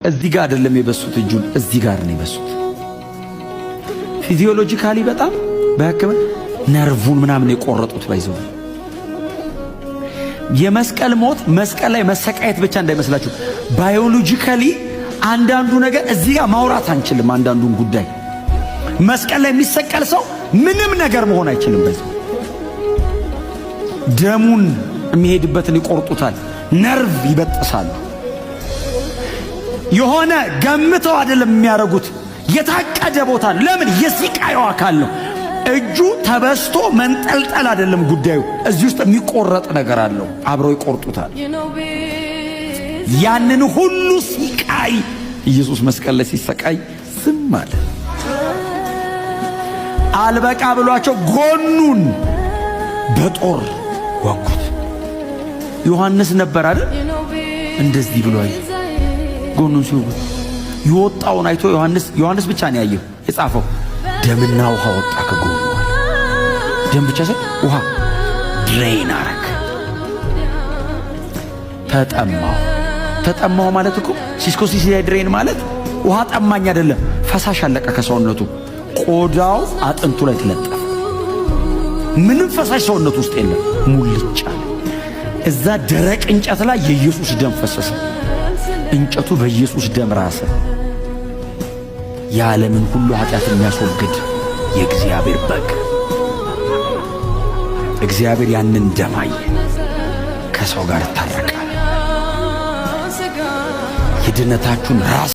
እዚህ ጋር አይደለም የበሱት፣ እጁን እዚህ ጋር ነው የበሱት። Physiologically በጣም በሕክምና ነርቡን ምናምን የቆረጡት by the way። የመስቀል ሞት መስቀል ላይ መሰቃየት ብቻ እንዳይመስላችሁ። Biologically አንዳንዱ ነገር እዚህ ጋር ማውራት አንችልም። አንዳንዱን ጉዳይ መስቀል ላይ የሚሰቀል ሰው ምንም ነገር መሆን አይችልም። በዚህ ደሙን የሚሄድበትን ይቆርጡታል፣ ነርቭ ይበጥሳሉ። የሆነ ገምተው አይደለም የሚያደርጉት፣ የታቀደ ቦታ ነው። ለምን? የስቃዩ አካል ነው። እጁ ተበስቶ መንጠልጠል አይደለም ጉዳዩ። እዚህ ውስጥ የሚቆረጥ ነገር አለው። አብረው ይቆርጡታል። ያንን ሁሉ ሲቃይ ኢየሱስ መስቀል ላይ ሲሰቃይ ዝም አለ። አልበቃ ብሏቸው ጎኑን በጦር ወጉት። ዮሐንስ ነበር አይደል? እንደዚህ ብሎ አየ። ጎኑን ሲወጉት የወጣውን አይቶ ዮሐንስ፣ ዮሐንስ ብቻ ነው ያየው፣ የጻፈው ደምና ውሃ ወጣ ከጎኑ። ደም ብቻ ሳይሆን ውሃ drain አረግ። ተጠማሁ። ተጠማሁ ማለት እኮ ሲስኮሲስ drain ማለት ውሃ ጠማኝ አይደለም፣ ፈሳሽ አለቀ ከሰውነቱ፣ ቆዳው አጥንቱ ላይ ተለጠፈ። ምንም ፈሳሽ ሰውነቱ ውስጥ የለም፣ ሙልጭ አለ። እዛ ደረቅ እንጨት ላይ የኢየሱስ ደም ፈሰሰ። እንጨቱ በኢየሱስ ደም ራሰ። የዓለምን ሁሉ ኃጢአት የሚያስወግድ የእግዚአብሔር በግ። እግዚአብሔር ያንን ደም አየ። ከሰው ጋር እታረቃለሁ። የድነታችሁን ራስ